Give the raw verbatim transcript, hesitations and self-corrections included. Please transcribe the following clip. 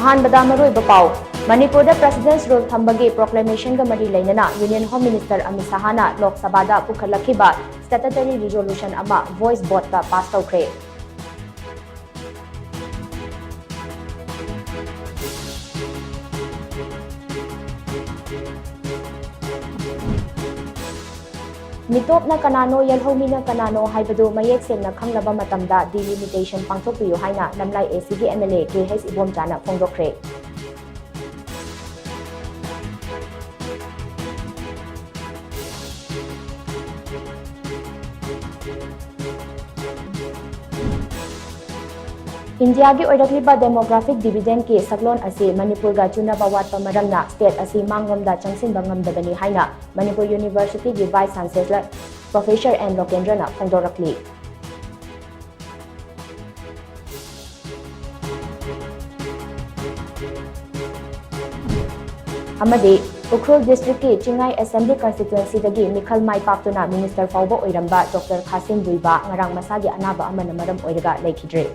ꯑꯍꯥꯟꯕꯗ ꯃꯔꯨꯑꯣꯏꯕ ꯄꯥꯎ꯫ ꯃꯅꯤꯄꯨꯔꯗ President's Rule ꯊꯝꯕꯒꯤ proclamationꯒ ꯃꯔꯤ ꯂꯩꯅꯅ Union Home Minister ꯑꯃꯤꯠ ꯁꯍꯥꯅ ꯂꯣꯛ ꯁꯚꯥꯗ ꯄꯨꯈꯠꯂꯛꯈꯤꯕ statutory resolution ꯑꯃ voice voteꯇ pass ꯇꯧꯈ꯭ꯔꯦ꯫ ꯃꯤꯇꯣꯞꯅ ꯀꯅꯥꯅꯣ, ꯌꯦꯜꯍꯧꯃꯤꯅ ꯀꯅꯥꯅꯣ ꯍꯥꯏꯕꯗꯨ ꯃꯌꯦꯛ ꯁꯦꯡꯅ ꯈꯪꯅꯕ ꯃꯇꯝꯗ delimitation ꯄꯥꯡꯊꯣꯛꯄꯤꯌꯨ ꯍꯥꯏꯅ ꯂꯝꯂꯥꯏ ACꯒꯤ MLA ꯀꯦ ꯑꯩꯆ ꯏꯕꯣꯝꯆꯥꯅ ꯐꯣꯡꯗꯣꯛꯈ꯭ꯔꯦ꯫ ꯏꯟꯗꯤꯌꯥꯒꯤ ꯑꯣꯏꯔꯛꯂꯤꯕ demographic dividendeꯀꯤ ꯁꯛꯂꯣꯟ ꯑꯁꯤ ꯃꯅꯤꯄꯨꯔꯒ ꯆꯨꯅꯕ ꯋꯥꯠꯄ ꯃꯔꯝꯅ state ꯑꯁꯤ ꯃꯥꯡꯂꯣꯝꯗ ꯆꯪꯁꯤꯟꯕ ꯉꯝꯗꯕꯅꯤ ꯍꯥꯏꯅ ꯃꯅꯤꯄꯨꯔ Universityꯒꯤ Vice Chancellor Professor ꯑꯦꯟ ꯂꯣꯀꯦꯟꯗ꯭ꯔꯅ ꯐꯣꯡꯗꯣꯔꯛꯂꯤ꯫ ꯑꯃꯗꯤ ꯎꯈ꯭ꯔꯨꯜ districtꯀꯤ ꯆꯤꯡꯉꯥꯏ Assembly constituencyꯗꯒꯤ ꯃꯤꯈꯜ ꯃꯥꯏ ꯄꯥꯛꯇꯨꯅ minister ꯐꯥꯎꯕ ꯑꯣꯏꯔꯝꯕ Doctor ꯈꯥꯁꯤꯝ ꯕꯨꯏꯕꯥ ꯉꯔꯥꯡ ꯃꯁꯥꯒꯤ ꯑꯅꯥꯕ ꯑꯃꯅ ꯃꯔꯝ ꯑꯣꯏꯔꯒ ꯂꯩꯈꯤꯗ꯭ꯔꯦ꯫